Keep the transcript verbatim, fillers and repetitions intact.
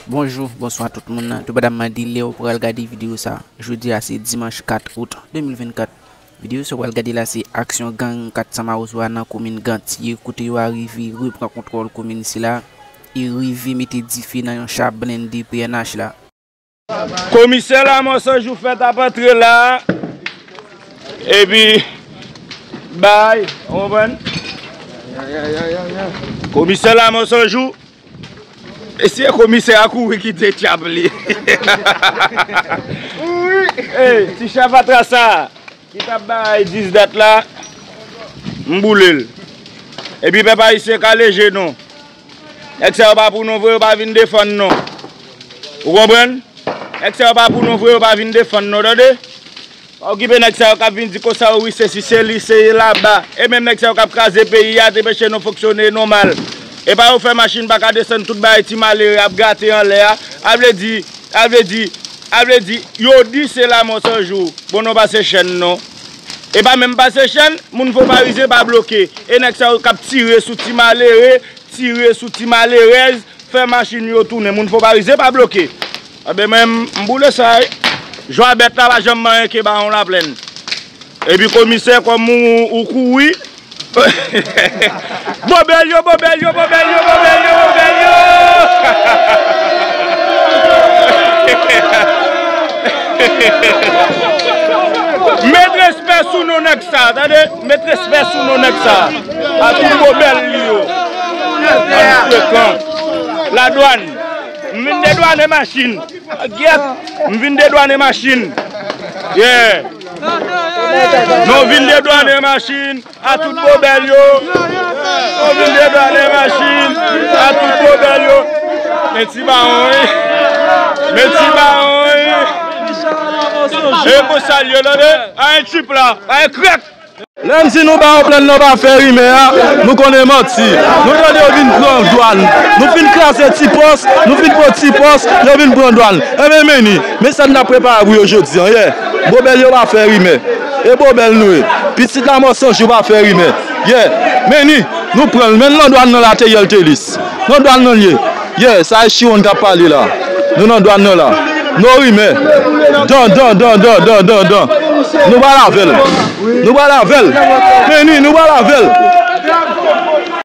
Bonjou, bonswa tout moun. Toupadan m di lè w pral gade videyo sa. Jodi a se dimanch kat out de mil vennkat. Videyo sa w pral gade la se aksyon gang kat san Mawozo a nan komin Gantye, kote yo arive repran kontwòl komin sila e rive mete dife nan yon cha blende P N H la. Komisè Lanmò San Jou fèt ap antre la. Epi bay, ou konprann? Komisè Lanmò San Jou. E si e komisè a kouri kite tchap li. Ey, ti cha fatra sa ki t ap bay dis dat la, m boule l. Epi pèp ayisyen kale je non. Nèg sa yo pa pou nou vre, yo pa vin defann non. Ou konprann? Nèg sa yo pa pou nou vre, yo pa vin defann non, tande? Pa okipe nèg sa yo k ap vin di konsa yo wi sesi seli, se laba. E menm nèg sa yo k ap kraze peyi a te peche nou fonksyone nòmal. E pa yo fè machin pa ka desann tout bagay ti malere ap grate anlè a. A vle di, a vle di, a vle di, yo di se Lanmò San Jou. Bon, nou pase chèn non. E pa menm pase chèn, moun Fon Parizyen pa bloke. E nèg sa yo k ap tire sou ti malere, tire sou ti malerèz, fè machin yo tounen. Moun Fon Parizyen pa bloke. Anben mwen, m boule sa wi. Jwa bèt la pa janm manyen ke Bawon Laplèn. Epi komisè kòm ou, ou kouri. Bobèl yo, bobèl yo, bobèl yo, bobèl yo, bobèl yo. Met respè sou non nèg sa, tande? Met respè sou non nèg sa. A tout bobèl li yo. Bann frekan. Ladwàn. M vin dedwane machin. Gyèt. M vin dedwane machin. Yeah. Nou vin dedwane machin. A tout bobèl yo. Nou vin dedwane machin. A tout bobèl yo. Men ti bawon wi. Men ti bawon wi. E konsa l ye tande. A yon tchip la. A yon krèk. Lè m di nou Bawon Plèn nan pa fè rimè a, nou konnen manti. Nou tande yo vin pran dwàn. Nou fin kraze ti pòs, nou fin pran ti pòs, yo vin pran dwàn. Enben men ni, men sa n ap prepare pou yo jodi a, yeah. Bobèl yo pa fè rimè. E bobèl nou ye. Pitit Lanmò San Jou pa fè rimè. Yeah. Men ni, nou pran l, men nan dwàn nan la te yè l te lis. Nan dwàn nan l ye. Yeah, sa e Chiwonn k ap pale la. Nou nan dwàn nan la. No rimè. Dan, dan, dan, dan, dan, dan, dan. Nou pral avè l. Nou pral avè l. Men ni, nou pral avè l.